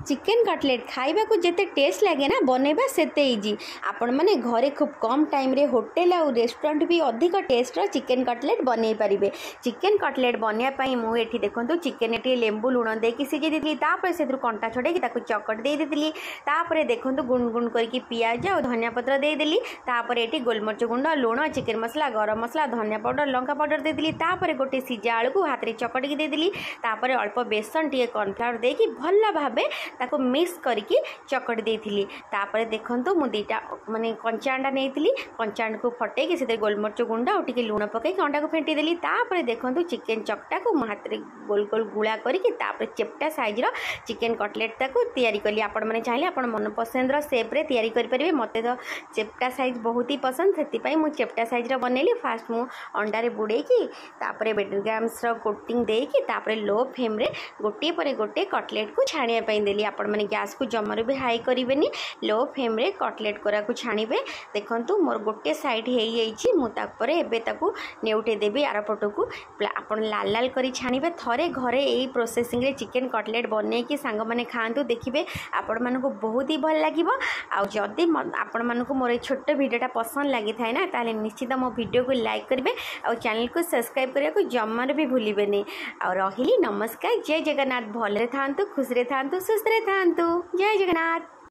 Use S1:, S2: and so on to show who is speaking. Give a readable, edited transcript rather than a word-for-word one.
S1: Chicken cutlet ଖାଇବାକୁ ଯେତେ test ଲାଗେ ନା, ବନେଇବା ସେତେ ଇଜି। ଆପଣମାନେ ଘରେ ଖୁବ୍ କମ୍ ଟାଇମ୍ରେ ହୋଟେଲ ଆଉ ରେଷ୍ଟୁରାଣ୍ଟ ବି ଅଧିକ ଟେଷ୍ଟର ଚିକେନ୍ କଟଲେଟ୍ ବନେଇ ପାରିବେ। ଚିକେନ୍ କଟଲେଟ୍ ବନେଇବା ପାଇଁ ମୁଁ ଏଠି ଦେଖନ୍ତୁ, ଚିକେନ୍ ଏଠି ଲେମ୍ବୁ ଲୁଣ ଦେଇକି ସିଝେଇ ଦେଇଥିଲି। ତାପରେ ସେଥିରୁ କଣ୍ଟା ଛଡ଼େଇକି ତାକୁ ଚକଟି ଦେଇ ଦେଇଥିଲି। ତାପରେ ଦେଖନ୍ତୁ, ଗୁଣ୍ଡ ଗୁଣ୍ଡ କରିକି ପିଆଜ ଆଉ ଧନିଆ ପତ୍ର ଦେଇଦେଲି। ତାପରେ ଏଠି ଗୋଲମରିଚ ଗୁଣ୍ଡ, ଲୁଣ, ଚିକେନ୍ ମସଲା, ଗରମ ମସଲା, ଧନିଆ ପାଉଡ଼ର, ଲଙ୍କା ପାଉଡ଼ର ଦେଇଦେଲି। ତାପରେ ଗୋଟେ ସିଝା ଆଳୁକୁ ହାତରେ ଚକଟିକି ଦେଇଦେଲି। ତାପରେ ଅଳ୍ପ ବେସନ, ଟିକେ କର୍ଣ୍ଣଫ୍ଲାୱାର ଦେଇକି ଭଲ ଭାବେ ତାକୁ ମିକ୍ସ କରିକି ଚକଟି ଦେଇଥିଲି। ତାପରେ ଦେଖନ୍ତୁ, ମୁଁ ଦୁଇଟା ମାନେ କଞ୍ଚା ଅଣ୍ଡା ନେଇଥିଲି। କଞ୍ଚା ଅଣ୍ଡାକୁ ଫଟେଇକି ସେଥିରେ ଗୋଲମରିଚ ଗୁଣ୍ଡ ଆଉ ଟିକେ ଲୁଣ ପକାଇକି ଅଣ୍ଡାକୁ ଫେଣ୍ଟି ଦେଲି। ତାପରେ ଦେଖନ୍ତୁ, ଚିକେନ୍ ଚକଟାକୁ ମୁଁ ହାତରେ ଗୋଲ ଗୋଲ ଗୁଳା କରିକି ତାପରେ ଚେପ୍ଟା ସାଇଜ୍ର ଚିକେନ୍ କଟଲେଟ୍ ତାକୁ ତିଆରି କଲି। ଆପଣମାନେ ଚାହିଁଲେ ଆପଣ ମନ ପସନ୍ଦର ସେପ୍ରେ ତିଆରି କରିପାରିବେ। ମୋତେ ତ ଚେପ୍ଟା ସାଇଜ୍ ବହୁତ ହି ପସନ୍ଦ, ସେଥିପାଇଁ ମୁଁ ଚେପ୍ଟା ସାଇଜ୍ର ବନେଇଲି। ଫାଷ୍ଟ ମୁଁ ଅଣ୍ଡାରେ ବୁଡ଼େଇକି, ତାପରେ ବ୍ରେଡ଼ କୋଟିଂ ଦେଇକି, ତାପରେ ଲୋ ଫ୍ଲେମ୍ରେ ଗୋଟିଏ ପରେ ଗୋଟିଏ କଟଲେଟ୍କୁ ଛାଣିବା ପାଇଁ ଦେଲି। ଆପଣମାନେ ଗ୍ୟାସ୍କୁ ଜମାରୁ ବି ହାଇ କରିବେନି, ଲୋ ଫ୍ଲେମ୍ରେ କଟଲେଟ୍ କରାକୁ ଛାଣିବେ। ଦେଖନ୍ତୁ, ମୋର ଗୋଟିଏ ସାଇଡ଼୍ ହେଇଯାଇଛି। ମୁଁ ତାପରେ ଏବେ ତାକୁ ନେଉଟେଇ ଦେବି ଆର ପଟକୁ। ଆପଣ ଲାଲ ଲାଲ କରି ଛାଣିବେ। ଥରେ ଘରେ ଏଇ ପ୍ରୋସେସିଂରେ ଚିକେନ୍ କଟଲେଟ୍ ବନେଇକି ସାଙ୍ଗମାନେ ଖାଆନ୍ତୁ, ଦେଖିବେ ଆପଣମାନଙ୍କୁ ବହୁତ ହି ଭଲ ଲାଗିବ। ଆଉ ଯଦି ଆପଣମାନଙ୍କୁ ମୋର ଏଇ ଛୋଟ ଭିଡ଼ିଓଟା ପସନ୍ଦ ଲାଗିଥାଏ ନା, ତାହେଲେ ନିଶ୍ଚିତ ମୋ ଭିଡ଼ିଓକୁ ଲାଇକ୍ କରିବେ ଆଉ ଚ୍ୟାନେଲକୁ ସବସ୍କ୍ରାଇବ୍ କରିବାକୁ ଜମାରୁ ବି ଭୁଲିବେନି। ଆଉ ରହିଲି, ନମସ୍କାର, ଜୟ ଜଗନ୍ନାଥ। ଭଲରେ ଥାଆନ୍ତୁ, ଖୁସିରେ ଥାଆନ୍ତୁ, ସୁସ୍ଥରେ ଥାଆନ୍ତୁ। ଜୟ ଜଗନ୍ନାଥ।